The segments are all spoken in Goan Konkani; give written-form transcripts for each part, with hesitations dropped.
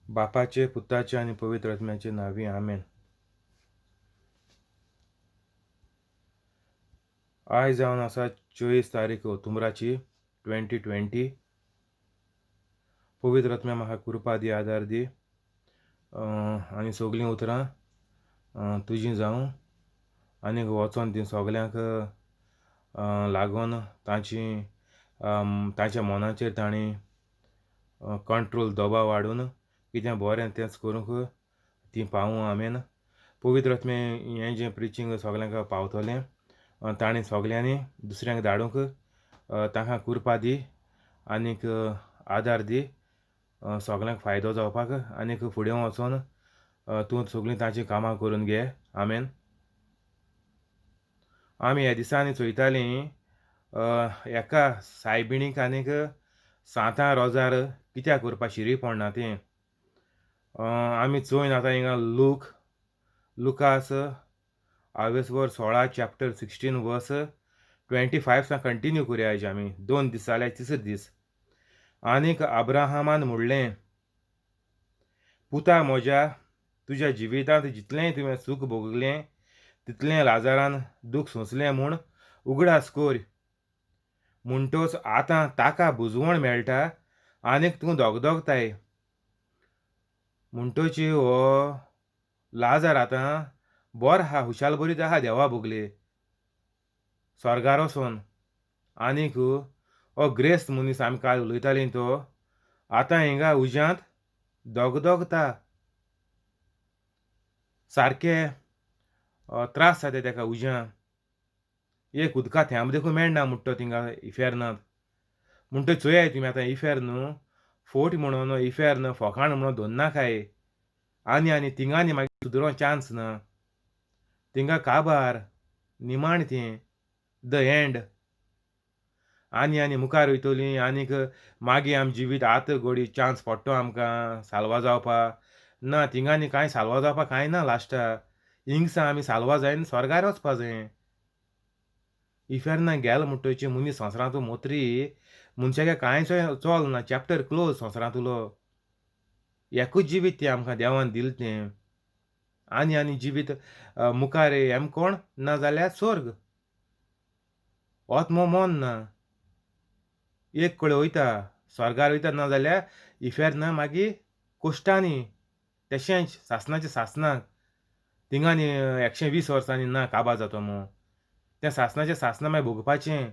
बापाचे, पुताचे आनी पवित्र आत्म्याचे नांवी, आमेन. आयज जावन आसा 24 तारीख ऑक्टोबराची 2020. पवित्र आत्म्या म्हाका कृपा दी, आदार दी आनी सगलीं उतरां तुजीं जावं आनी वचोन ती सगल्यांक लागून तांची तांच्या मनाचेर तांणी कंट्रोल दबाव हाडून कितें बरें तेंच करूंक तीं पावूं, आमेन. पवित्र आत्मे हें जें प्रिचींग सगल्यांक पावतलें तांणी सगल्यांनी दुसऱ्यांक धाडूंक तांकां कृपा दी आनीक आदार दी, सगल्यांक फायदो जावपाक आनीक फुडें वचोन तूं सगळीं तांचीं कामां करून घे, आमेन. आमी ह्या दिसांनी चोयतालीं एका सायबिणीक आनीक सांतां रोजार कित्याक करपा शिरी पडना तें. आमी चोयन आतां हिंगा लुकास आवेसवर 16 चॅप्टर 16 वर्स 25 सावन कंटिन्यू करुया आयज आमी. 2 दीस जाल्यार तिसरो दीस. आनीक अब्राहमान म्हणलें, पुता म्हज्या, तुज्या जिवितांत जितलेंय तुवें सूख भोगलें तितलें लाजारान दूख सोंसलें म्हूण उगडास कर. म्हणटोच आतां ताका बुजवण मेळटा आनीक तूं दगदगताय. म्हणटोच हो लाजार आतां बरो आहा, हुशाल बरीच आहा देवा भोगले स्वर्गार वचोन. आनीक हो ग्रेस्त मनीस आमी काल उलयतालीं तो आतां हिंगा उज्यांत दगदगता, सारके त्रास जाता तेका उज्यां. एक उदका थेंब देखून मेळना म्हणटा तो थिंगा इफेर्नांत. म्हणटा चोयाय तुमी आतां इफेर्न न्हू फोट म्हणून इफेर्न फोकाण म्हणून दोन्नाकाय. आनी आनी थिंगांनी मागीर सुदरो चान्स ना, थिंगा काबार निमाण तें the end. आनी आनी मुखार वयतलीं आनीक मागीर आमी जिवीत आतां गोडी चान्स पडटो आमकां साल्वा जावपा ना. थिंगांनी कांय साल्वा जावपा कांय ना. लास्टा हिंगसा आमी साल्वा जायन स्वर्गार वचपा जाय. इफेर्ना गेल म्हणटची मनीस संवसारांतू मोत्री मनशाक कांय चोल ना, चॅप्टर क्लोज संवसारांतुलो. एकूच जिवीत तें आमकां देवान दिलें तें. आनी आनी जिवीत मुखार हेम कोण ना जाल्यार स्वर्ग होच मो मन ना. एक कडेन वयता स्वर्गार वयता ना जाल्यार इफेर्ना मागीर कोश्टांनी तशेंच सासणाच्या सासणाक थिंगांनी 120 वर्सांनी ना काबार जातो मो. तें सासणाचें सासणां मागीर भोगपाचें.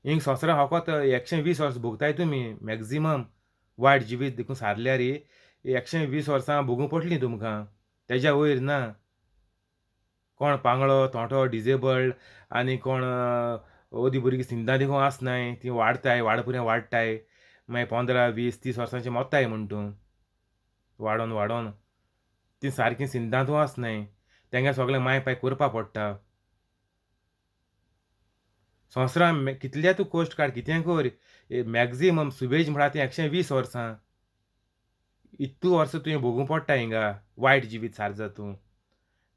हिंग संवसाराक फकत 120 वर्स भोगताय तुमी मॅक्झिमम. वायट जिवीत देखून सारल्यार 120 वर्सां भोगूंक पडटलीं तुमकां, तेज्या वयर ना. कोण पांगळो थोंटो डिजेबल्ड आनी कोण ओदी भुरगीं सिंदां देखून आसनाय, तीं वाडताय वाडपुरें वाडटाय मागीर 15 20 30 वर्सांचें मोत्ताय म्हण तूं वाडोन वाडोन. तीं सारकीं सिंदांतू आसनाय, तेंगे सगळें माय पाय करपा पडटा. संवसारान कितले तूं कश्ट काड कितें कर, मॅक्झिमम सुबेज म्हणटा तें 120 वर्सां. इतू वर्सां तुवें भोगूंक पडटा हिंगा वायट जिवीत सार जाता तूं.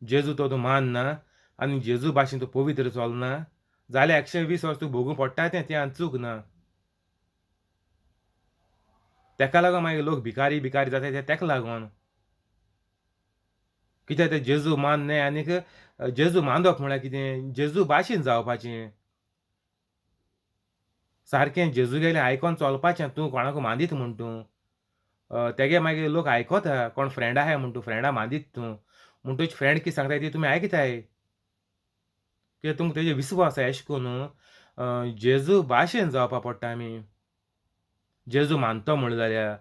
जेजू तो तूं मान ना आनी जेजू भाशेन तूं पवित्र चलना जाल्यार 120 वर्स तूं भोगूंक पडटा तें, तें आनी चूक ना. तेका लागून मागीर लोक भिकारी भिकारी जाता ते तेका लागून. कित्याक ते जेजू मान न्हय. आनीक जेजू मानप म्हळ्यार कितें, जेजू भाशेन जावपाचें, सारकें जेजू गेलें आयकोन चलपाचें. तूं कोणाकू मांदीत म्हूण तूं तेगे मागीर लोक आयकोता. कोण फ्रेंड आहाय म्हूण तूं फ्रेंडा मांदीत तूं म्हणटच फ्रेंड कितें सांगता ती तुमी आयकताय, कित्याक तुमकां तेजेर विस्वास आसा. एशें करून जेजू भाशेन जावपा पडटा आमी जेजू मानतो म्हण जाल्यार.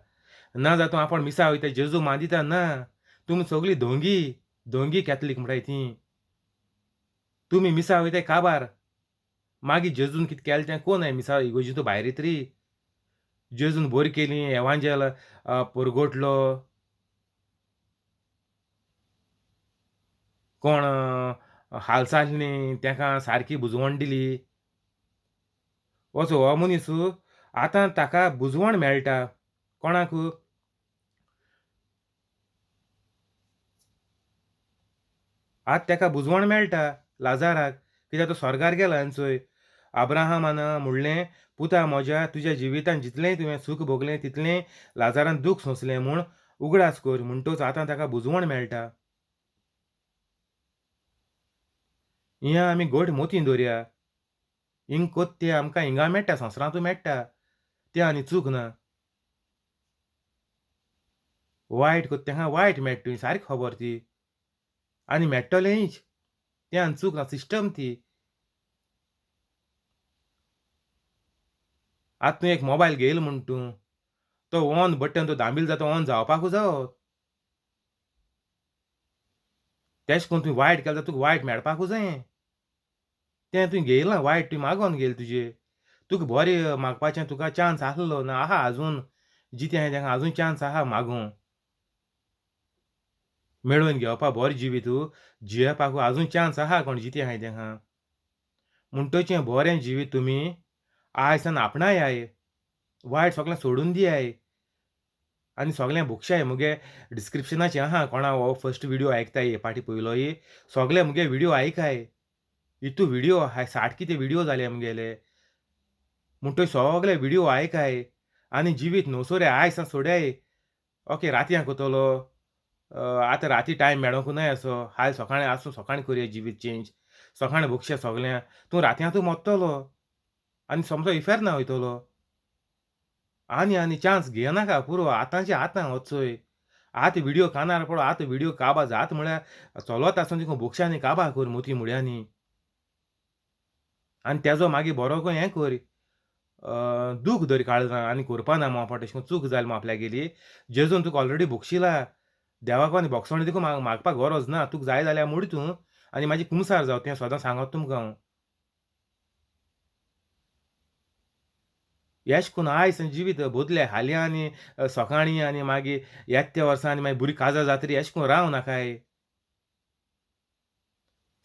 ना जाल्यार तूं आपूण मिसा वयता जेजू मांदिता ना. तुमी सगळीं धोंगी धोंगी कॅथलीक म्हणटाय ती. तुमी मिसा वयताय काबार, मागीर जेजून कितें केलें तें कोण मिसा इगोर्जींतू भायर येतरी. जेजून बरी केली एवांजेल परगटलो, कोण हालचालनी तेका सारकी बुजवण दिली. वचो हो मनीस आतां ताका बुजवण मेळटा कोणाक, आतां तेका बुजवण मेळटा लाजाराक, कित्याक तो स्वर्गार गेला. आनी चोय अब्राहमान म्हणलें, पुता म्हज्या, तुज्या जिवितांत जितलेंय तुवें सूख भोगलें तितलें लाजारान दूख सोंसलें म्हूण उगडास कर म्हणटोच आतां ताका बुजवण मेळटा. हें आमी घट मोतीन दवरया. हिंग कोत्ता तें आमकां हिंगा मेळटा, संवसारांतूय मेळटा, तें आनी चूक ना. वायट कोत्ता तेंकां वायट मेळटा, तुवें सारकी खबर ती, आनी मेळटलेंच, तें आनी चूक ना, सिस्टम ती. आतां तूं एक मोबायल घेयलो म्हूण तूं तो ऑन बटन तो दांबील जाता, ऑन जावपाकूच जावो. तेश कोन्न तुवें वायट केलें जाल्यार तुका वायट मेळपाकूच जायें. तें तुवें घेयलां वायट, तुवें मागोन घेयलां तुजें. तुका बरें मागपाचें तुका चान्स आसलो ना आहा, आजून जितें आहाय तेंका आजून चान्स आहा मागूं, मेळोवन घेवपा बरें जिवीत जियेवपाकू आजून चान्स आहा कोण जितें आहाय तेंका. म्हणटोचें बरें जिवीत तुमी आयज सान आपणायाय, वायट सगळें सोडून दियाय आनी सगळें भोगशाय. मुगे डिस्क्रिप्शनाचेर आहा, कोणा हो फर्स्ट व्हिडियो आयकताय हे पाटी पयलोय, सगळे मुगे व्हिडियो आयकाय. इतू व्हिडियो आहाय, 60 कितें व्हिडियो जाले मुगेले. म्हणटोय सगळे व्हिडियो आयकाय आनी जिवीत नवसोरे आयज सान सोडाय. ओके रातयां कोतलो, आतां राती टायम मेळोंक नाय असो, हाल सकाळीं आसूं, सकाळीं करया जिवीत चेंज, सकाळीं भोगशे सगळ्यां. तूं रातयां तूं मोत्तलो आनी समजो इफेर्ना वयतलो. आनी आनी चान्स घेयनाका पुरो, आतांचे आतां वचोय. आतां व्हिडियो कानार पडो, आतां व्हिडियो काबा जात म्हळ्यार चलत आसून तिका भोगशांनी काबा कर मोती मुड्यांनी. आनी तेजो मागीर बरो करून हें कर, दूख धर काळजां आनी करपा ना मुगो तशें करून चूक जाली मुगो आपल्यागेली. जेजून तुका ऑलरेडी भोगशिला, देवाक आनी भोगसण देखून मागपाक गरज ना. तुका जाय जाल्यार मोड तूं आनी मागीर कुमसार जाव, तें सदां सांगत तुमकां हांव. एश कोन्न आयज जिवीत बदले हाल्यां आनी सकाळीं आनी मागीर येता त्या वर्सा आनी मागीर भुरगीं काजार जातरी एश कोन्न राव नाकाय.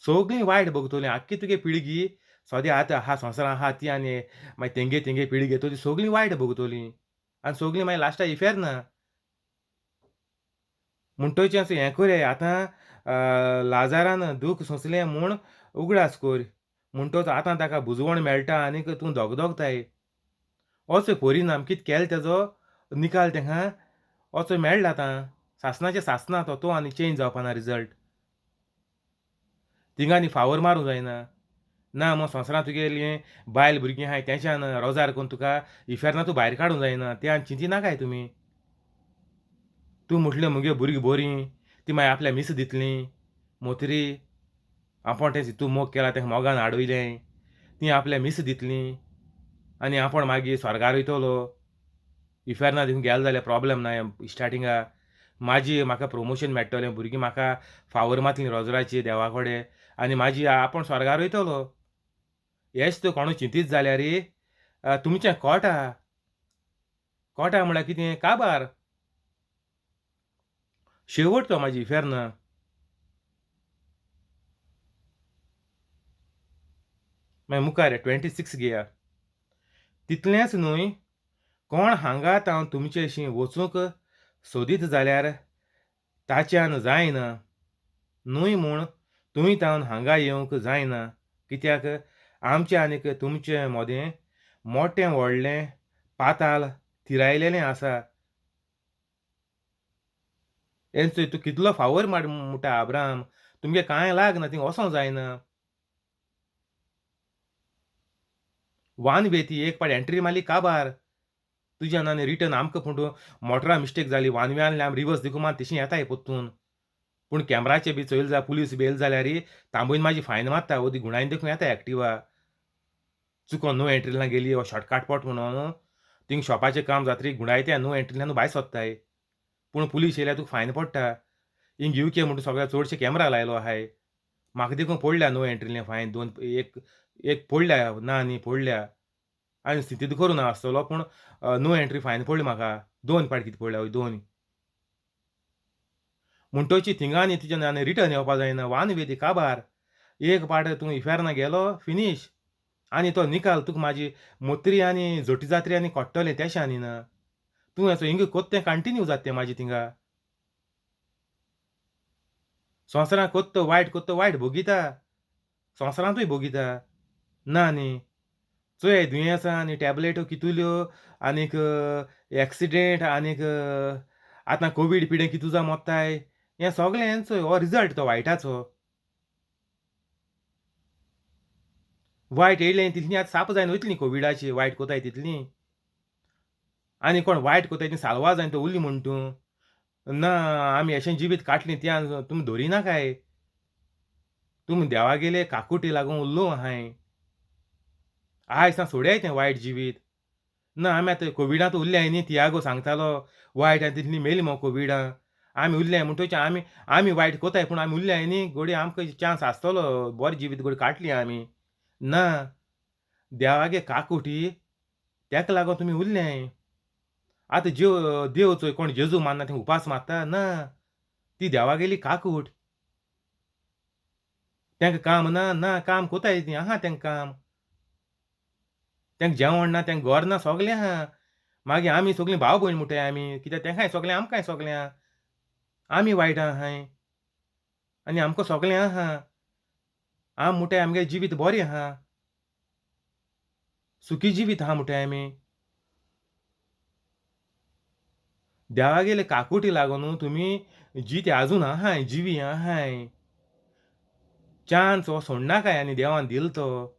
सगळीं वायट भोगतलीं, आख्खी तुगे पिळगी सद्या आतां आहा संवसारां आहा ती आनी मागीर तेंगे तेंगे पिळगी येतली, सगळीं वायट भोगतलीं आनी सगळीं मागीर लास्टाक इफेर्न ना. म्हणटोचें असो हें करया आतां लाजारान दूख सोंसलें म्हूण उगडास कर, म्हणटोच आतां ताका बुजवण मेळटा आनीक तूं दगदगताय. असो परिणाम कितें केलो तेजो निकाल तेंका असो मेळ्ळा आतां. सासणाचें सासना तो, तो आनी चेंज जावपा ना रिजल्ट. थिंगा आनी फावर मारूंक जायना. ना मग संवसारांत तुगेलीं बायल भुरगीं आहाय तेंच्यान रोजार करून तुका इफेर्ना तूं भायर काडूंक जायना, तें आनी चिंती नाकाय तुमी. तूं म्हटलें मुगे भुरगीं बरीं, ती मागीर आपल्या मीस दितलीं मोतरी, आपूण तें तूं मोग केला तेका मोगान हाडयलें, तीं आपल्या मीस दितलीं आनी आपूण मागीर स्वर्गार वयतलो. इफेर्ना देखून गेलो जाल्यार प्रोब्लेम ना स्टार्टिंगा. माजी म्हाका प्रमोशन मेळटलें, भुरगीं म्हाका फावर मातलीं रोजराची देवा कडेन आनी माजी आपूण स्वर्गार वयतलो. हेच तूं कोणूय चिंतीत जाल्यार तुमचें कोटा, कोटा म्हळ्यार कितें काबार, शेवट तो म्हाजी इफेर्ना. मागीर मुखार 26 घेया. तितलेंच न्हय, कोण हांगा तावन तुमचेशी वचूंक सोदीत जाल्यार ताच्यान जायना न्हय म्हूण तुमी तावन हांगा येवंक जायना, कित्याक आमचें आनीक तुमचे मदें मोटें व्हडलें पाताल थिरायलेलें आसा. हेंच तूं कितलो फावर म्हणटा आब्राम, तुमगे कांय लागना, थिंग वचोंक जायना. वान वे ती एक पाट एंट्री मारली काबार तुज्यान आनी रिटर्न आमकां पूण मोटरा मिस्टेक जाली, वान वे आसली आमी रिवर्स देखून मार तशी येताय पोत्तून. पूण कॅमराचे बी चोयल जा, पुलीस बी येयले जाल्यार तांबून माजी फायन मारता, ओदी गुणायन देखून येता एक्टिवा. चुकोन नो एंट्रींतल्यान गेली हो शॉर्टकट पोट म्हणून थिंग शॉपाचें काम जातरी गुणायते नो एंट्रींतल्यान भायर सोदताय, पूण पुलीस येयल्यार तुका फायन पडटा. हिंग युके म्हणटा सगळ्या चडशे कॅमरा लायलो आहाय, म्हाका देखून पडल्या नो एंट्रींतल्यान फायन दोन एक एक पडल्या ना न्ही पडल्या, आनी स्थितीत करूं ना आसतलो, पूण नो एंट्री फायन पडली म्हाका दोन पाट कितें पडल्या दोन. म्हणटोची थिंगा आनी तुज्यान आनी रिटर्न येवपा जायना, वान वे ती काबार. एक पाट तूं इफेर्ना गेलो फिनीश, आनी तो निकाल तुका म्हाजी मोत्री आनी जोटी जात्री आनी कोट्टलें तेशें आनी ना. तूं असो हिंग कोत्त तें कंटिन्यू जाता तें म्हाजे थिंगा. संवसारांत कोत्त वायट कोत्त वायट भोगिता, संवसारांतूय भोगिता ना न्ही. चोय दुयेंसां आनी टॅबलेटो कितल्यो आनीक एक्सिडेंट आनीक आतां कोवीड पिडें कितू जावं मोत्ताय, हें सगळें हेंचो हो रिजल्ट तो वायटाचो. वायट येयलें तितलीं आतां साप जायन वयतलीं कोविडाची, वायट कोताय तितलीं. आनी कोण वायट कोताय ती साल्वार जायन तो उरली म्हूण तूं ना, आमी अशें जिवीत काडलें त्या तुमी धरिनाकाय, तुमी देवागेले काकुटी लागून उरलो आहाय. आयज सोडयाय तें वायट जिवीत. ना आमी आतां कोविडांत उरल्याय न्ही, तियागो सांगतालो वायट आनी तितली मेली मगो कोविडां, आमी उरल्याय म्हणटच आमी आमी वायट कोताय पूण आमी उरल्याय न्ही, घोडये आमकां चान्स आसतलो, बरें जिवीत घोडये काडली आमी. ना देवागे काकुटी तेका लागून तुमी उरल्याय. आतां जेव देव चोय कोण जेजू मानना तें उपास मारता ना, ती देवागेली काकूट. तेंका काम ना, ना काम कोताय ती आहा तेंका काम, तेंका जेवण ना, तेंका घर ना, सगलें आहा. मागीर आमी सगलीं भाव भयण म्हणटाय आमी, कित्याक तेंकाय सगलें आमकांय सगलें आहा, आमी वायट आहाय आनी आमकां सगलें आहा. आम म्हणटाय आमगे जिवीत बरें आहा, सुखी जिवीत आहा म्हणटाय आमी. देवागेले काकुटी लागून तुमी जिते आजून आहाय, जिवी आहाय. चान्स हो सोडनाकाय आनी देवान दिल तो.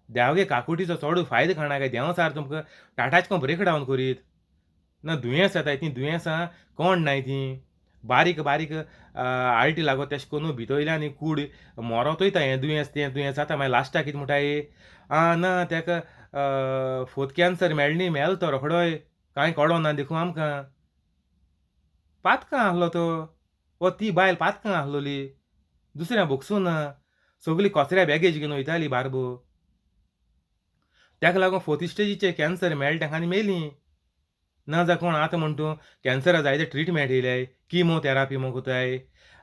देवागे काकुटीचो चड फायदो खाणाकाय, देव सार तुमकां टाटाच कोण ब्रेक डावन करीत ना. दुयेंस जाताय तीं दुयेंसां कोण नाय, तीं बारीक बारीक आल्टी लागत तेशें करून भितरल्यान कूड मरोत वयता. हें दुयेंस तें दुयेंस जाता, मागीर लास्टाक कितें म्हणटाय, आं ना तेका फोर्थ कॅन्सर मेळ्ळें न्ही, मेलो तो रोखडोय, कांय कळोना ना देखून आमकां. पातकां आहलो तो, वो ती बायल पातकां आहलोली, दुसऱ्या भोगसूं ना, सगळी कचऱ्या बॅगेज घेवन वयताली बारबो. तेका लागून फोर्थ स्टेजीचे कॅन्सर मेळ्ळें तेका आनी मेली. ना जा कोण आतां म्हण तूं कॅन्सरा जायते ट्रिटमेंट येयल्याय, किमोथेरापी म्हूण कोताय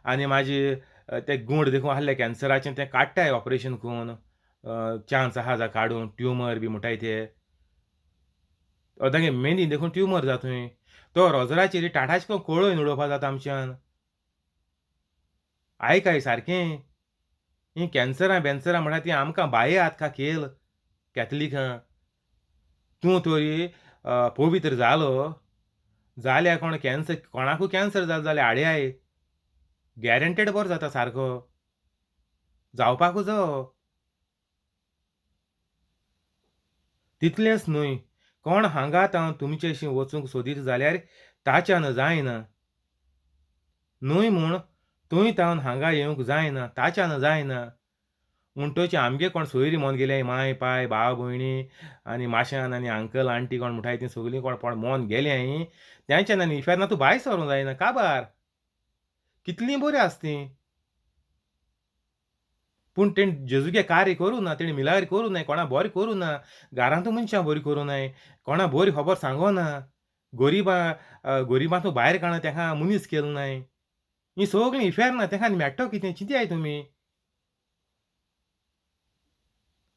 आनी मागीर ते गूंड देखून आहले कॅन्सराचें तें काडटाय ऑपरेशन करून, चान्स आहा जा काडून, ट्युमर बी म्हणटाय ते. तांगे मेंदी देखून ट्युमर जाता थंय, तो रोजराचेर टाटाच कळोवन उडोवपा जाता आमच्यान. आयकाय सारकें, हीं कॅन्सरां बॅन्सरां म्हणटा तीं आमकां बाये हात का खेळ कॅथलिकां. तूं तरी पवित्र जालो जाल्यार कोण कॅन्सर कोणाकूय कॅन्सर जालो जाल्यार आडयाय गॅरंटेड बरो जाता सारको, जावपाकूच जावो. तितलेंच न्हय, कोण हांगात हांव तुमचेशी वचूंक सोदीत जाल्यार ताच्यान जायना, न्हय म्हूण थंय तावन हांगा येवंक जायना, ताच्यान जायना. म्हणटच आमगे कोण सोयरी मोन गेले, माय पाय भाव भयणी आनी माशान आनी अंकल आंटी कोण म्हणटाय तीं सगळीं कोण कोण मोन गेले तेंच्यान आनी इफेर्ना तूं भायर सरूंक जायना. काबार कितलीं बरीं आस तीं, पूण तेणें जेजूगे कार्य करूं ना, तेणें मिलाग्र करूं नाय, कोणा बरें करूं ना, घरांतू मनशां बरीं करूं नाय, कोणा बरी खबर सांगो ना, गरिबां गरिबां तूं भायर काडना, तेका मनीस केलो नाय. हीं सगळीं इफेर्ना तेका आनी मेट्टो कितें चिंतयाय तुमी.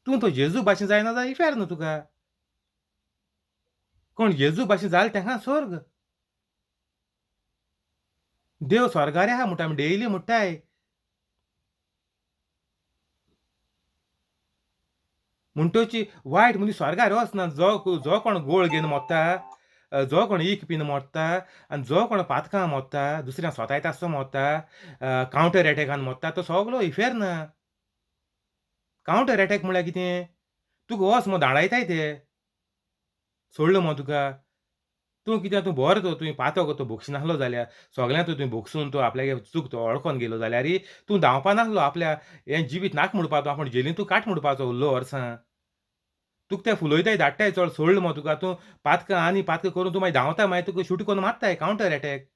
तूं तो जेजू भाशेन जायना जाल्यार इफेर्न तुका. कोण जेजू भाशेन जालें तेका स्वर्ग. देव स्वर्गार आहा म्हणटा आमी डेली म्हणटाय. म्हणटच वायट मनीस स्वर्गार वचना. जो जो कोण गोळ घेवन मोत्ता, जो कोण ईक पीन मोत्ता आनी जो कोण पातकां मोत्ता, दुसऱ्यांक सोतायता आसतो मोत्ता, कावंटर एटॅकान मोत्ता, तो सगलो इफेर्न. कावंटर एटॅक म्हळ्यार कितें, तुका वच म्हूण धाडायताय ते, सोडलो मगो तुका. तूं कित्याक तूं बरो तो तुवें पातक तो भोगशिनासलो जाल्यार, सगळ्यांक तुवें भोगसून तूं आपल्यागे चूक तो वळखोन गेलो जाल्यार तूं धांवपा नासलो, आपल्या हें जिवीत नाक म्हणपाचो, आपूण जेलीन तूं काट म्हणपाचो उरलो वर्सां. तुका ते फुलयताय धाडटाय चड, सोडलो मगो तुका. तूं पातकां आनी पातकां करून तूं मागीर धांवता, मागीर तुका शूट करून मारताय, कावंटर एटॅक.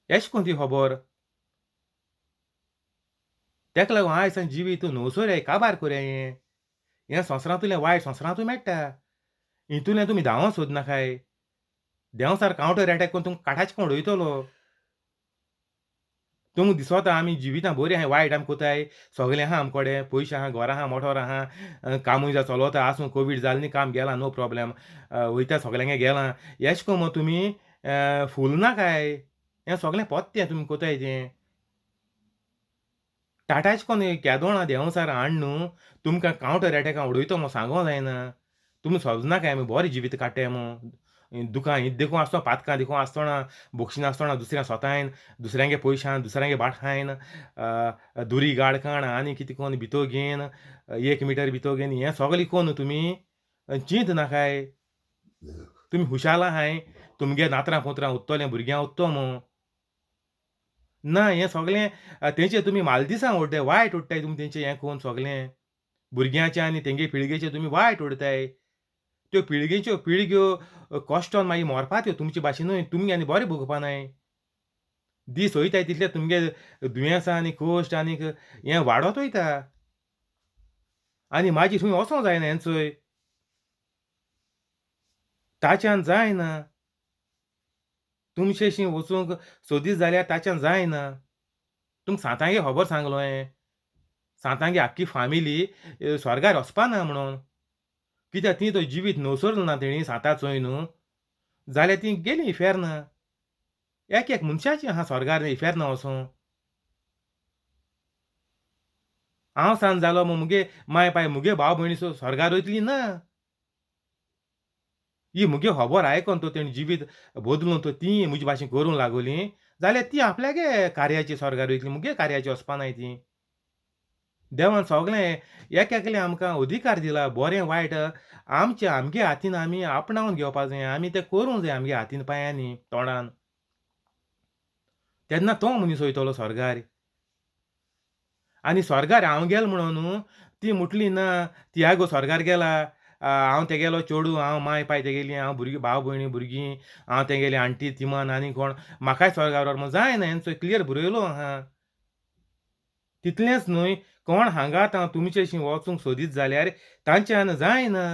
एश कोन ती खबर. तेका लागून आयज जिवीत तूं नवसोरयाय काबार कोरया. हें हें संवसारांतलें वायट संवसारांतूय मेळटा, हितूंतल्यान तुमी धांवो सोदनाकाय. देंव सार कावंटर एटॅक करून तुमकां काठाचें कोण उडयतलो. तुमकां दिसोता आमी जिवितां बरीं आहाय, वायट आमी कोताय, सगळें आहा आमचे कडेन, पयशे आहा, घरां आहा, मोटोर आहा, कामूय जावं चलोता, आसूं कोवीड जालें न्ही काम गेलां, नो प्रोब्लेम, वयता सगल्यांगे गेलां. एशें कोन्न मुगो तुमी फुलनाकाय, हें सगळें पोत्तें तुमी कोताय तें. टाटाच कोन्न केदोळा देंवचार हाड न्हू तुमकां कावंटर एटॅकान उडयतो म्हूण सांगो जायना. तुमी समजना काय आमी बरें जिवीत काडटाय म्हूण दुकां हीं देखून आसतो पातकां देखून आसतोना भोगशिनासतना दुसऱ्या सोतायन दुसऱ्यांगे पयशान दुसऱ्यांगे भाट खायन दुरी गाड काण आनी कितें कोन्न भितो घेन एक मिटर भितो घेन हें सोगलें कोन्न तुमी चिंत नाकाय तुमी हुशाल आहाय तुमगे नातरां पोत्रां उत्तोलें भुरग्यां उत्तो मू ना हें सगलें तेंचे तुमी मालदिसां उडटाय वायट उडटाय तुमी तेंचें हें कोन्न सगलें भुरग्यांचें आनी तेंगे पिळगेचें तुमी वायट उडटाय त्यो पिळगेच्यो पिळग्यो कश्टोन मागीर मरपा त्यो तुमचे भाशेनूय तुमी आनी बरें भोगपा नाय दीस वयताय तितले तुमगे दुयेंसां आनी कश्ट आनीक हें वाडत वयता आनी मागीर थंय वचोंक जायना हें चोय ताच्यान जायना तुमचेशी वचूंक सोदीत जाल्यार ताच्यान जायना तुमकां सांतांगे खबर सांगलो हांवें सांतांगे आख्खी फामिली स्वर्गार वचपा ना म्हणून कित्याक ती तो जिवीत नवसरलो ना तेणी सांता चोय न्हू जाल्यार ती गेली इफेर्न एक एक मनशाची आहा स्वर्गार इफेर्न वचूं हांव सान जालो मुगे माय पाय मुगे भाव भयणी स्वर्गार वयतली ना ही मुगे खबर आयकोन तो तेणी जिवीत बदलून तो ती म्हजे भाशेन करूंक लागोली जाल्यार ती आपल्यागे कार्याची स्वर्गार वयतली मुगे कार्याची वचपा नाय ती देवान सगळें एक एकलें आमकां अधिकार दिला बरें वायट आमचे आमगे हातीन आमी आपणावन घेवपा जाय आमी तें करूंक जाय आमगे हातीन पांयांनी तोंडान तेन्ना तो मनीस वयतलो स्वर्गार आनी स्वर्गार हांव गेलो म्हणून न्हू ती म्हटली ना तियागो स्वर्गार गेला हांव तेगेलो चेडूं हांव माय पाय तेगेली हांव भुरगीं भाव भयणी भुरगीं हांव तेगेली आण्टी तिमान आनी कोण म्हाकाय स्वर्गार व्हर म्हूण जायना हें चोय क्लियर बरयलो आहा तितलेंच न्हय कोण हांगा आतां तुमचेशी वचूंक सोदीत जाल्यार तांच्यान जायना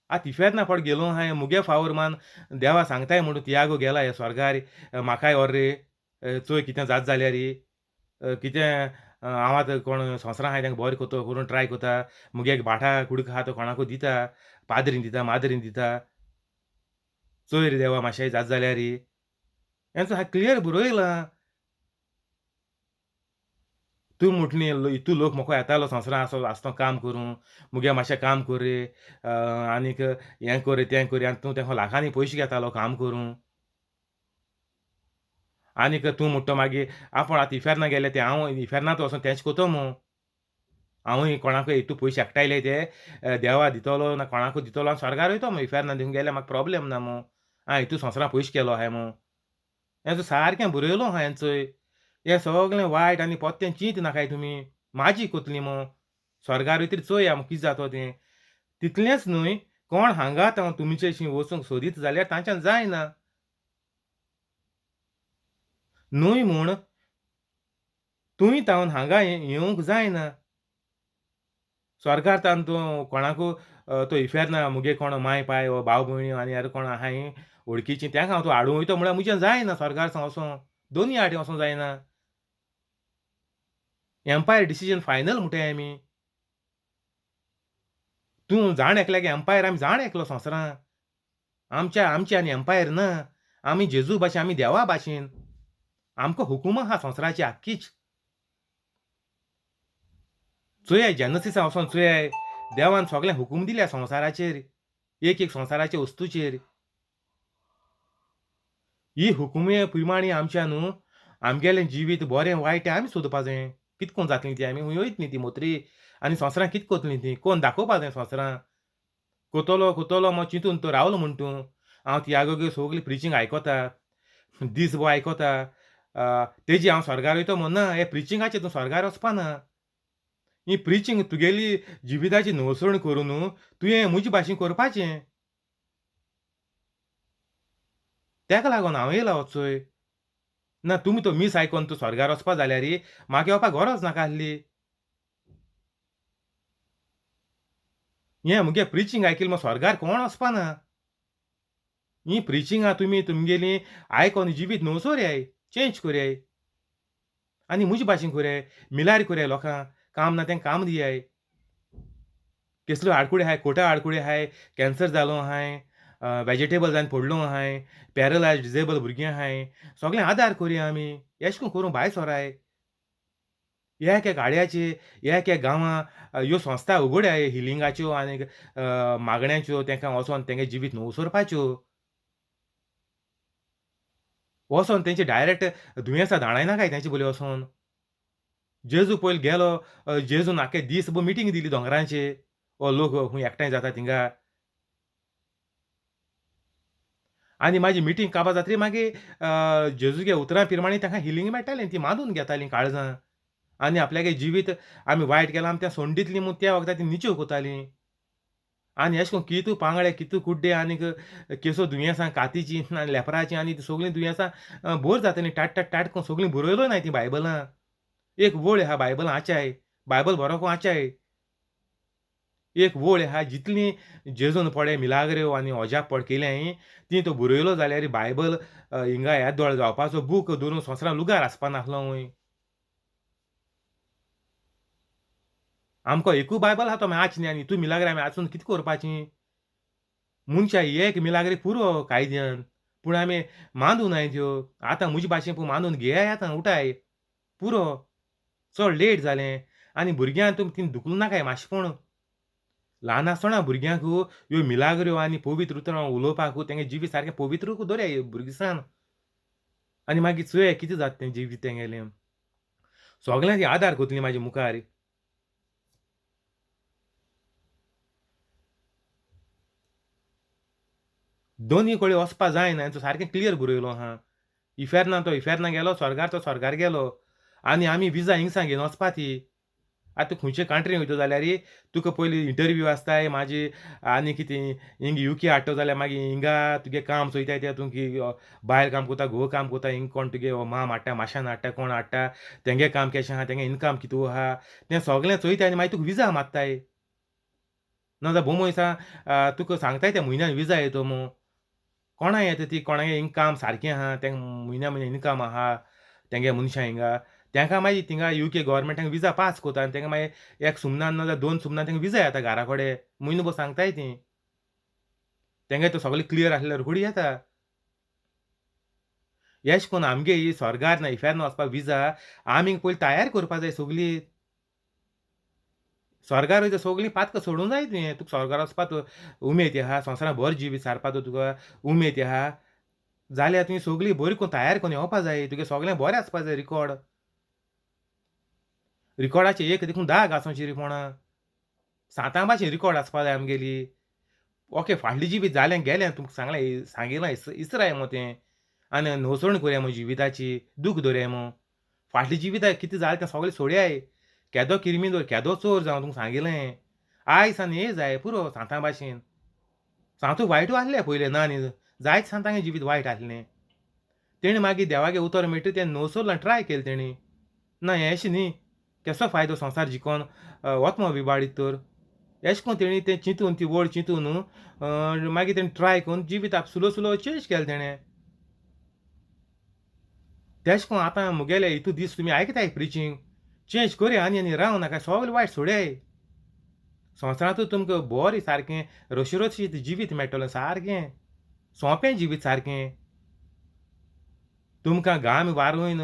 आतां इफेर्ना फावट गेलो हांवें मुगे फावोर मान देवा सांगताय म्हणून तियागो गेला हे स्वर्गार म्हाकाय व्हर रे चोय कितें जाता जाल्यार कितें हांव आतां कोण संवसारां आहाय तांकां बरें कोतो करून ट्राय कोता मुगे भाटा कुडको आहा तो कोणाकूय दिता पाद्रीन दिता माद्रीन दिता चोय रे देवा मातशें जाता जाल्यार हेंचो हा क्लियर बरयलां तूं म्हटली इतू लोक म्हाका येतालो संवसारां आसो आसतो काम करूं मुगे मातशें काम कर रे आनीक हें कर रे तें कर रे आनी तूं तेका लाखांनी पयशे घेतालो काम करूं आनीक तूं म्हणटा मागीर आपूण आतां इफेर्ना गेले ते हांव इफेर्नांत वचोन तेंच कोतो मू हांवूय कोणाकूय हितू पयशे एकठांयले ते देवा दितलो ना कोणाकूय दितलो आनी स्वर्गार वयतो मू इफेर्ना दिवंक गेल्यार म्हाका प्रोब्लेम ना मू आं हितू संवसारां पयशे केलो आहाय मू हें सारकें बरयलो आहा हें चोय हें सगळें वायट आनी पोत्तें चिंत नाकाय तुमी म्हाजी कोतली मू स्वर्गार वयतरी चोया कितें जातो तें तितलेंच न्हय कोण हांगात हांव तुमचेशी वचूंक सोदीत जाल्यार तांच्यान जायना न्हय म्हूण तूंय तावन हांगा येवंक जायना स्वर्गार तावन तूं कोणाकू तो इफेर्ना मुगे कोण माय पाय वो भाव भयणी आनी हेर कोण आहाय वळखीचीं तेंका हांव तूं हाडूंक वयतो म्हळ्यार म्हज्यान जायना स्वर्गार सावन वचों दोनूय आटी वचोंक जायना एम्पायर डिसिजन फायनल म्हणटाय आमी तूं जाण एकल्याक एम्पायर आमी जाण एकलो संवसारां आमच्या आमची आनी एम्पायर ना आमी जेजू भाशेन आमी देवा भाशेन आमकां हुकूम आहा संवसाराची आख्खीच चोयाय जेनसिसा वचोन चोयाय देवान सगळें हुकूम दिल्या संवसाराचेर एक एक संवसाराच्या वस्तूचेर ही हुकुमे प्रमाणे आमच्या न्हू आमगेलें जिवीत बरें वायट तें आमी सोदपा जाय कित कोन जातलीं ती आमी खूंय वयतलीं ती मोत्री आनी संवसारां कित कोतलीं ती कोण दाखोवपा जाय संवसारां कोतलो कोतलो मग चिंतून तो रावलो म्हूण तूं हांव तियागो सगली प्रिचींग आयकोता दीस भर आयकोता तेजी हांव स्वर्गार वयतो म्हूण ना हे प्रिचिंगाचेर तूं स्वर्गार वचपा ना ही प्रिचींग तुगेली जिविताची नवसरण करून तुवें म्हजे भाशेन करपाचें तेका लागून हांव येयला वचोय ना तुमी तो मीस आयकोन तूं स्वर्गार वचपा जाल्यार म्हाका येवपाक गरज नाका आसली हें मुगे प्रिचींग आयकिल्लें म्हूण स्वर्गार कोण वचपा ना ही प्रिचिंगां तुमी तुमगेलीं आयकोन जिवीत नवसोरयाय चेंज कोरयाय आनी म्हजे भाशेन कोरयाय मिलार कोरयाय लोकांक काम ना तेंकां काम दियाय केसल्यो आडकुड्यो आहाय कोटा आडकुड्यो आहाय कॅन्सर जालो आहाय वेजिटेबल जावन पडलो आहाय पॅरलायज डिजेबल भुरगीं आहाय सगळें आदार कोरया आमी एशें कोन्न करूं भायर सोराय. एक एक आड्याचे एक एक गांवां ह्यो संस्था उगड्या हिलिंगाच्यो आनीक मागण्याच्यो तेंकां वचोन तेंगे जिवीत नवसरपाच्यो वचोन तेंचे डायरेक्ट दुयेंसां धाडायनाकाय तेंचे बोली वचोन. जेजू पयलीं गेलो, जेजून आख्खे दीस मिटींग दिली दोंगरांचे, हो लोक खूंय एकठांय जाता थिंगा. आनी मागीर मिटींग काबार जातरी मागीर जेजूगे उतरां पिरमाणी तांकां हिलींग मेळटालें, तीं मानून घेतालीं काळजां आनी आपल्यागे जिवीत आमी वायट केलां आमी तें सोडून दितलीं म्हूण त्या वखदां तीं निचेव कोतालीं. आनी अशें करून कितू पांगळे कितू कुड्डे आनीक केसो दुयेंसां कातीचीं आनी लेपराचीं आनी तीं सगळीं दुयेंसां बोर जातालीं टाट टाट टाट करून सगळीं बरयलो नाय तीं बायबलां. एक वळ आहा बायबलां आचाय, बायबल बरो कोन्न आचाय एक वळ आहा जितली जेजून पडे मिलाग्र्यो आनी अजाप पड केल्याय ती तो बरयलो जाल्यार बायबल हिंगा येदोळ जावपाचो बूक धरून संवसारान लुगार आसपा नासलो वंय. आमकां एकूय बायबल आहा तो आमी आच न्ही आनी हितू मिलाग्री आमी आसून कितें करपाची? मनशां एक मिलाग्री पुरो कायद्यान, पूण आमी मानूं नाय त्यो. आतां म्हजे भाशेन पूण मानून घेयाय आतां उठाय पुरो, चड लेट जालें. आनी भुरग्यांक तुमी तीं धुकलूं नाकाय मातशें पूण ल्हान आसतना भुरग्यांक ह्यो मिलाग्र्यो आनी पवित्र उतरां उलोवपाक तेंगे जिवीत सारकें पवित्र दवराय भुरगेसान. आनी मागीर चोया कितें जाता तें जिवीत तेंगेलें. सगल्यांक आदार करतलीं म्हाजे मुखार. दोनूय कडेन वचपा जायना हें सारकें क्लियर बरयलो आहा. इफेर्ना तो इफेर्ना गेलो, स्वर्गार तो स्वर्गार गेलो. आनी आमी विजा हिंगसान घेवन वचपा ती. आतां खंयचे कंट्रीन वयता जाल्यार तुका पयलीं इंटरव्यू आसताय, मागीर आनी कितें हिंग युके हाडटो जाल्यार मागीर हिंगा तुगे काम चोयताय ते तुमकी बायल काम कोता घोव काम कोता, हिंग कोण तुगे माम हाडटा माशान हाडटा कोण हाडटा, तेंगे काम केशें आहा, तेंगे इनकम कितू आहा, तें सगळें चोयताय आनी मागीर तुका विजा मारताय. ना जाल्यार बोमोय दिसा तुका सांगताय ते म्हयन्यान विजा येतो म्हूण. कोणा येता ती कोणागे हिंग काम सारकें आहा, तेंका म्हयन्या म्हयन्या इनकम आहा तेंगे मनशां हिंगा, तेंका मागीर थिंगा युके गव्हर्मेंटाक विजा पास कोता आनी तेंका मागीर एक सुमनान ना जाल्यार दोन सुमनान तेंका विजा येता घरा कडेन, म्हयनो भर सांगताय तीं. तेंगे तो सगळें क्लियर आसल्यार रोखडी येता. एश कोन्न आमगे ही स्वर्गार ना इफेर्न वचपाक विजा आमी पयलीं तयार करपा जाय सगळी. स्वर्गार वयता सगळीं पातकां सोडूंक जाय तुवें, तुका स्वर्गार वचपाक उमेद आहा, संवसारान बरें जिवीत सारपाचो तुका उमेद आहा जाल्यार तुवें सगळीं बरी करून तयार करून येवपा जाय. तुगे सगळें बरें आसपा जाय रिकॉर्ड. रिकॉर्डाचें एक देखून दाग आसोची रिपोणां सांतां भाशेन रिकॉर्ड आसपा जाय आमगेली. ओके फाटलीं जिवीत जालें गेलें तुमकां सांगलें सांगिलां इसराय मो तें आनी नवसरण करया मो जिविताची, दूख दवरया मो. फाटलीं जिवितां कितें जालें तें सगळें सोडयाय. केदो किरमिनोर केदो चोर जावं तुमकां सांगिलें आयज आनी हे जाय पुरो सांतां भाशेन. सांतू वायटू आसलें पयलें ना न्ही, जायत सांतांगें जिवीत वायट आसलें. तेणें मागीर देवागे उतर मेळटा तें नवसरलां ट्राय केलें तेणी. ना हें अशें न्ही, केसो फायदो संवसार जिकोन वतमो विबाडीत तर. एशें कोन्न तेणी तें चिंतून ती वळ चिंतून मागीर तेणी ट्राय करून जिवीत आप स्लो स्लो चेंज केलें तेणें. तेशें कोन्न आतां मुगेले हितू दीस तुमी आयकताय प्रिचींग चेंज करया आनी आनी राव नाका, सगळें वायट सोडयाय. संवसारांतूच तुमकां बरें सारकें रशीरशीत जिवीत मेळटलें, सारकें सोंपें जिवीत सारकें. तुमकां घाम वारोवन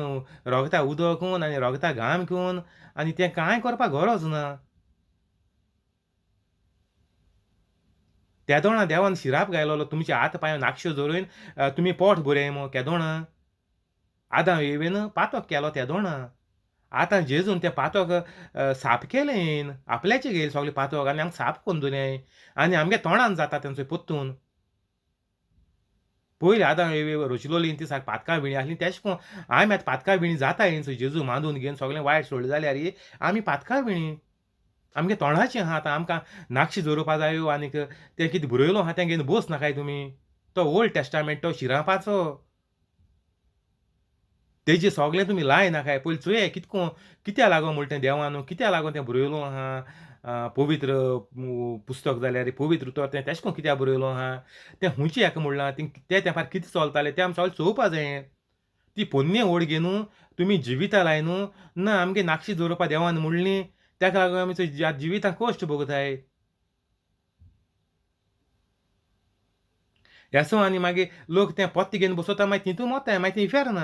रोगता उदक आनी रोगता घाम घेवन आनी तें कांय करपाक गरज ना. तेदोणा देवान शिराप घायलोलो तुमचे हात पांय नाकश्यो जोरून तुमी पोट भरयाय मो. केदोणा आदां एवेन पातक केलो तेदोणा. आतां जेजून तें पातक साफ केलें, आपल्याचें घेयलें सगळें पातक आनी आमकां साफ करून दवरलें आनी आमगे तोंडान जाता तेंचो पोत्तून. पयलीं आदां एवे रचलोली ती सारकी पातकां विणी आसली, तेशें कोन्न आमी आतां पातकां विणी जाता जेजू मांदून घेवन सगळें वायट सोडलें जाल्यार आमी पातकां विणी आमगे तोंडाचें आहा. आतां आमकां नाकशी जोरोवपा जायो आनीक तें कितें बरयलो आहा तें घेवन बोस नाकाय तुमी. तो ओल्ड टेस्टामेंट तो शिरापाचो, तेजे सगळें तुमी लाय नाकाय. पयलीं चोयाय कितको कित्या लागोन म्हणटा तें देवान कित्या लागोन तें बरयलो आहा पवित्र पुस्तक जाल्यार पवित्र उतर तें तेशें कोन्न कित्याक बरयलो आहा, तें खुंयचें हेका म्हणलां, तें तेंपार कितें चलतालें तें आमी सगळें चोवपा जायें. ती पोन्नी ओड घेवन तुमी जिवितां लाय न्हू ना आमगे नाकशी दवरपा देवान म्हणली, तेका लागून आमी जिवितां कश्ट भोगताय. येसो आनी मागीर लोक तें पत्ते घेवन बसता, मागीर तितून वताय, मागीर तें इफेर्न.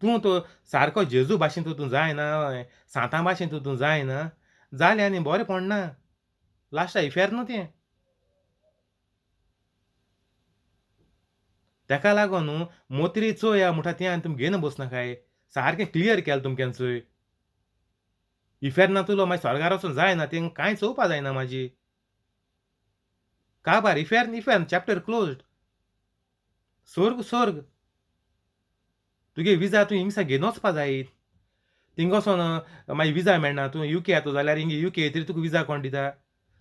तूं तो सारको जेजू भाशेन तूं जायना, सांतां भाशेन तूं जायना जालें आनी बरें पडना, लास्टाक इफेर्न तें. तेका लागून न्हू मोत्री चोया म्हणटा तें आनी तुमी घेवन बसनाकाय, सारकें क्लियर केलें तुमकां चोय. इफेर्नांतलो मागीर स्वर्गार वचूंक जायना, तें कांय चोवपा जायना माजी. काबार इफेर्न इफेर्न चॅप्टर क्लोज्ड. सोर्ग सोर्ग. तुगे विजा तूं हिंगसा घेवन वचपा जाय. थिंग वचोन मागीर विजा मेळना, तूं युके येता जाल्यार हिंग युके येतरी तुका विजा कोण दिता?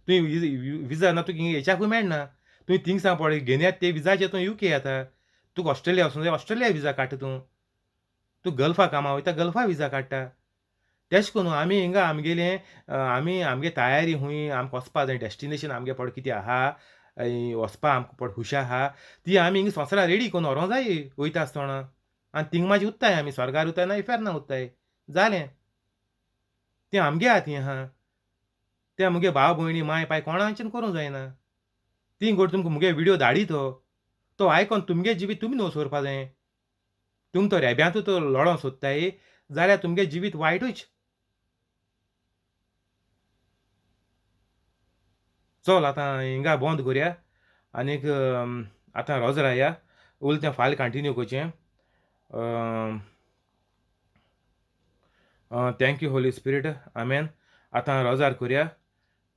तुवें विजा ना तुका हिंग हेच्याकूय मेळना. तुवें थिंगसा पळय घेवन येता ते विजाचेर तूं युके येता. तुका ऑस्ट्रेलिया वचूंक जाय, ऑस्ट्रेलिया विजा काडटा तूं. तूं गल्फा कामां वयता, गल्फा विजा काडटा. तेश कोरून आमी हिंगा आमगेलें आमी आमगे तयारी हूंय आमकां वचपा जाय, डेस्टिनेशन आमगे पड कितें आहा, वचपा आमकां पड खुशी आहा ती आमी हिंगा संवसारां रेडी करून व्हरोंक जाय वयता आसतना. आनी थिंग मागीर उत्ताय आमी, स्वर्गार उत्ताय ना इफेर्ना उत्ताय, जालें. तें आमगे हातीं आहा, तें मुगे भाव भयणी माय पाय कोणाच्यान करूंक जायना. ती गोड तुमकां मुगे विडियो धाडी तो तो आयकोन तुमगे जिवीत तुमी न्हू सोरपा जाय. तुम तो रेब्यांतू तो लडोंक सोदताय जाल्यार तुमगे जिवीत वायटूच. चल आतां हिंगा बंद करया आनीक आतां रोजर या उल तें फाल्यां कंटिन्यू करचें. Thank you Holy Spirit, आमेन. आतां रोजार करया.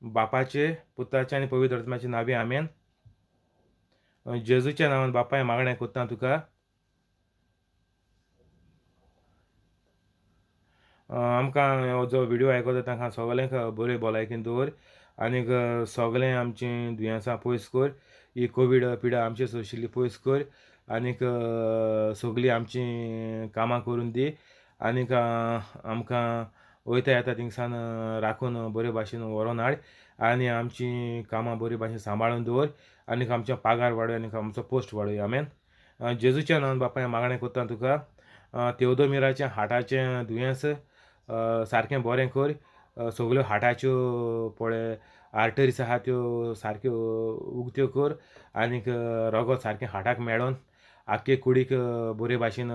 बापाचे पुताचे आनी पवित्र आत्म्याचे नांवी आमेन. जेजूच्या नांवान बापाय मागणें करता तुका. आमकां हो जो विडियो आयकता तांकां सगळ्यांक बऱ्यो भलायकेन दवर आनीक सगळें आमचीं दुयेंसां पयस कर, ही कोवीड पिडा आमचे सोशिल्ली पयस कर आनीक सगळीं आमचीं कामां करून दी आनीक आमकां वयता येता थिंगसान राखून बरे भाशेन व्हरोन हाड आनी आमचीं कामां बरे भाशेन सांबाळून दवर आनीक आमचो पागार वाडय आनीक आमचो पोस्ट वाडय, आमेन. जेजूच्या नांवान बापाय मागणें करता तुका. तेवदोमिराचें हार्टाचें दुयेंस सारकें बरें कर, सगल्यो हार्टाच्यो पळय आर्टरीस आहा त्यो सारक्यो उगत्यो कर आनीक रगत सारकें हार्टाक मेळोन आख्खे कुडीक बरे भाशेन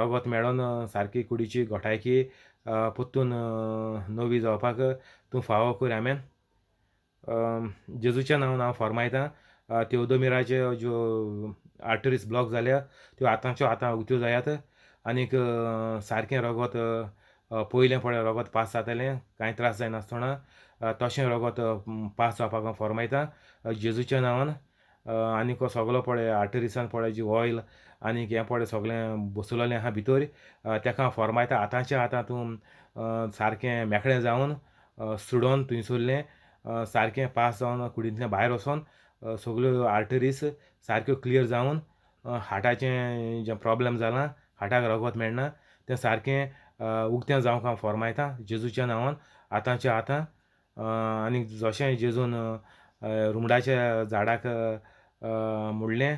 रगत मेळोन सारकी कुडीची घटायकी परतून नवी जावपाक तूं फावो कर, आमेन. जेजूच्या नांवान हांव फर्मायतां तेवदोमिराच्यो ज्यो आर्टरीस ब्लॉक जाल्या त्यो आतांच्यो आतां उगत्यो जायात आनीक सारकें रगत पयलें पळय रगत पास जातालें कांय त्रास जायनासतना तशें रगत पास जावपाक हांव फर्मायतां जेजूच्या नांवान. आनीक सगलो पळय आर्टरीसान पळय जी ऑयल आनीक हें पळय सगळें बसवलेलें आहा भितर तेका हांव फर्मायता आतांचें आतां तूं सारकें मेकळें जावन सुडोन थंयसरलें सारकें पास जावन कुडींतल्यान भायर वचोन सगल्यो आर्टरीस सारक्यो क्लियर जावन हार्टाचें जें प्रोब्लेम जालां हार्टाक रगत मेळना तें सारकें उक्तें जावंक हांव फर्मायतां जेजूच्या नांवान आतांचें आतां. आनी जशें जेजून रुमडाच्या झाडाक म्हणलें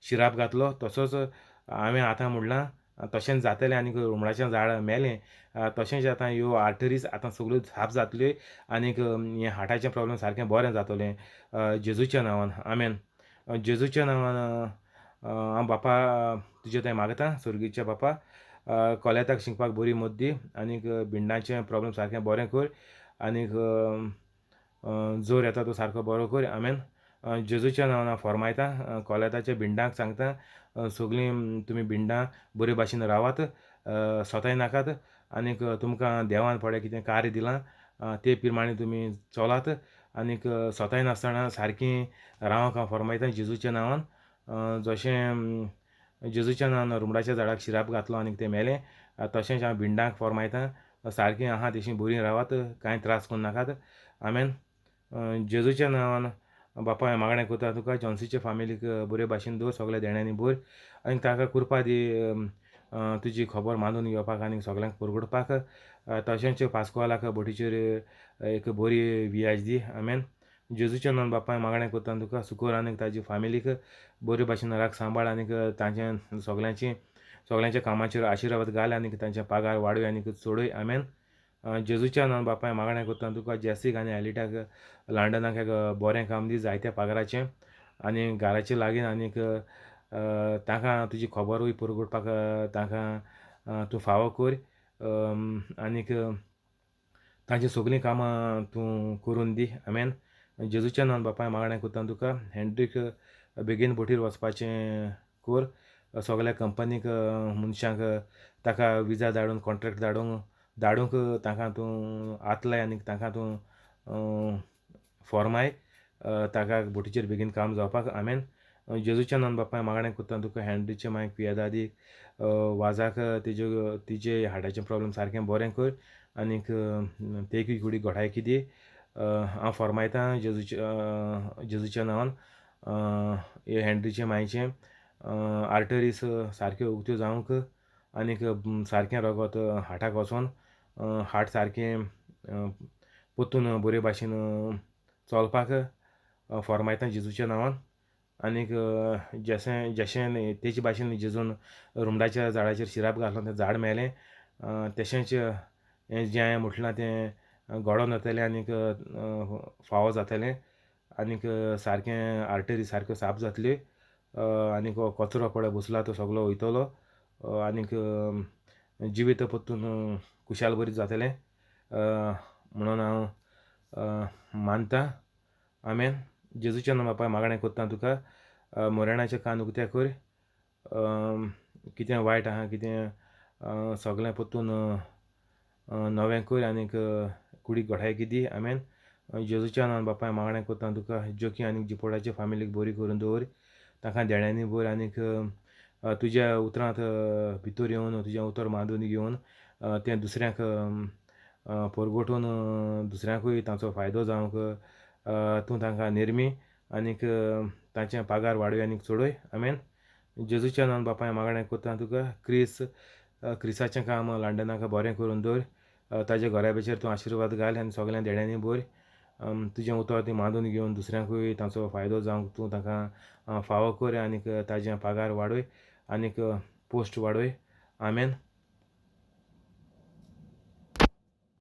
शिराप घातलो तसोच हांवें आतां म्हणलां तशेंच जातलें आनीक रुमडाचें झाड मेलें तशेंच आतां ह्यो आर्टरीस आतां सगळ्यो साफ जातल्यो आनीक हें हार्टाचें प्रोब्लेम सारकें बरें जातलें जेजूच्या नांवान, आमेन. जेजूच्या नांवान हांव बापा तुजे थंय मागता, स्वर्गीच्या बापा कोलेताक शिकपाक बरी मदत दी आनीक भिंडाचें प्रोब्लेम सारकें बरें कर आनीक जोर येता तो सारको बरो कर, आमेन. जेजूच्या नांवान हांव फर्मायतां कोलेताच्या भिंडांक सांगता सगळीं तुमी भिंडां बरे भाशेन रावात, सोताय नाकात आनीक तुमकां देवान पळय कितें कार्य दिलां ते प्रमाणे तुमी चलात आनीक सोताय नासतना सारकीं रावंक हांव फर्मायतां जेजूच्या नांवान. जशें जेजूच्या नांवान रुमडाच्या झाडाक शिराप घातलो आनीक तें मेलें तशेंच हांव भिंडांक फर्मायतां सारकीं आहा तशीं बरीं रावात, कांय त्रास करूं नाकात, आमेन. जेजूच्या नांवान बापा हांवें मागणें करता तुका जॉन्सीचे फामिलीक बरे भाशेन दवर, सगल्या देण्यांनी भर आनी ताका कृपा दी तुजी खबर मानून घेवपाक आनी सगल्यांक परगटपाक. तशेंच पास्कोलाक बोटीचेर एक बरी वियाज दी, आमेन. जेजूच्या नांवान बापा हांवें मागणें करता तुका सुकोर आनीक ताजी फामिलीक बरे भाशेन राख सांबाळ आनीक तांचे सगल्यांची सगल्यांच्या कामाचेर आशिर्वाद घाल आनीक तांचे पागार वाडय आनीक चडय, आमेन. जेजूच्या नांवान बापाय मागणें करता तुका जेसीक आनी एलिटाक लंडनाक एक बरें काम दी जायत्या पागाराचें आनी घराचे लागीं आनीक तांकां तुजी खबरूय पुरगुटपाक तांकां तूं फावो कोर आनीक तांची सगलीं कामां तूं करून दी. आमेन. जेजूच्या नांवान बापाय मागणें करता तुका. हेंड्रीक बेगीन बोटीर वचपाचें कोर. सगल्या कंपनीक मनशांक ताका विजा धाडून कॉन्ट्रेक्ट धाडूंक धाडूंक तांकां तूं हात लाय आनी तांकां तूं फॉर्माय ताका बोटीचेर बेगीन काम जावपाक. आमेन. जेजूच्या नांवान बापाय मागणें करता तुका. हँड्रीचे मांयक पियेदादीक वाजाक तेज्यो तिजे हार्टाचें प्रोब्लम सारकें बरें कर आनीक तेकूय कुडीक घोटाय दी. हांव फॉर्मायतां जेजूच्या जेजूच्या नांवान हे हँड्रीचे मायचें आर्टरीस सारक्यो उक्त्यो जावंक आनीक सारकें रगत हार्टाक वचोन हार्ट सारकें परतून बरे भाशेन चलपाक फॉर्मायता जेजूच्या नांवान. आनीक जशें जशें तेजे भाशेन जेजून रुमडाच्या झाडाचेर शिराप घातलो तें झाड मेलें, तशेंच हें जें हांवें म्हटलां तें घडोन येतलें आनीक फावो जातलें आनीक सारकें आर्टरी सारक्यो साफ जातल्यो आनीक हो कचरो पळय बसला तो सगलो वयतलो आनीक जिवीत परतून खुशाल बरी जातलें म्हणून हांव मानता. आमेन. जेजूच्या नांवान बापाय मागणें करता तुका. मोरेणाचे कान उक्ते कर. कितें वायट आहा कितें सगलें परतून नवें कर आनीक कुडीक घोटाय दी. आमेन. जेजूच्या नांवान बापाय मागणें करता तुका. जोकी आनीक जिपोडाचे फामिलीक बरी करून दवर. तांकां देण्यांनी भर आनीक तुज्या उतरांत भितर येवन तुजें उतर मांदून घेवन तें दुसऱ्यांक परगटून दुसऱ्यांकूय तांचो फायदो जावंक तूं तांकां निर्मी आनीक तांचे पागार वाडय आनीक चडय. आमेन. जेजूच्या नांवान बापाय मागणें करता तुका. क्रिस क्रिसाचें काम लंडनाक बरें करून दवर. ताज्या घराब्याचेर तूं आशिर्वाद घाल आनी सगळ्या देण्यांनी भर. तुजें उतर ती मांदून घेवन दुसऱ्यांकूय तांचो फायदो जावंक तूं तांकां फावो कर आनीक ताजें पागार वाडय आनीक पोस्ट वाडय. आमेन.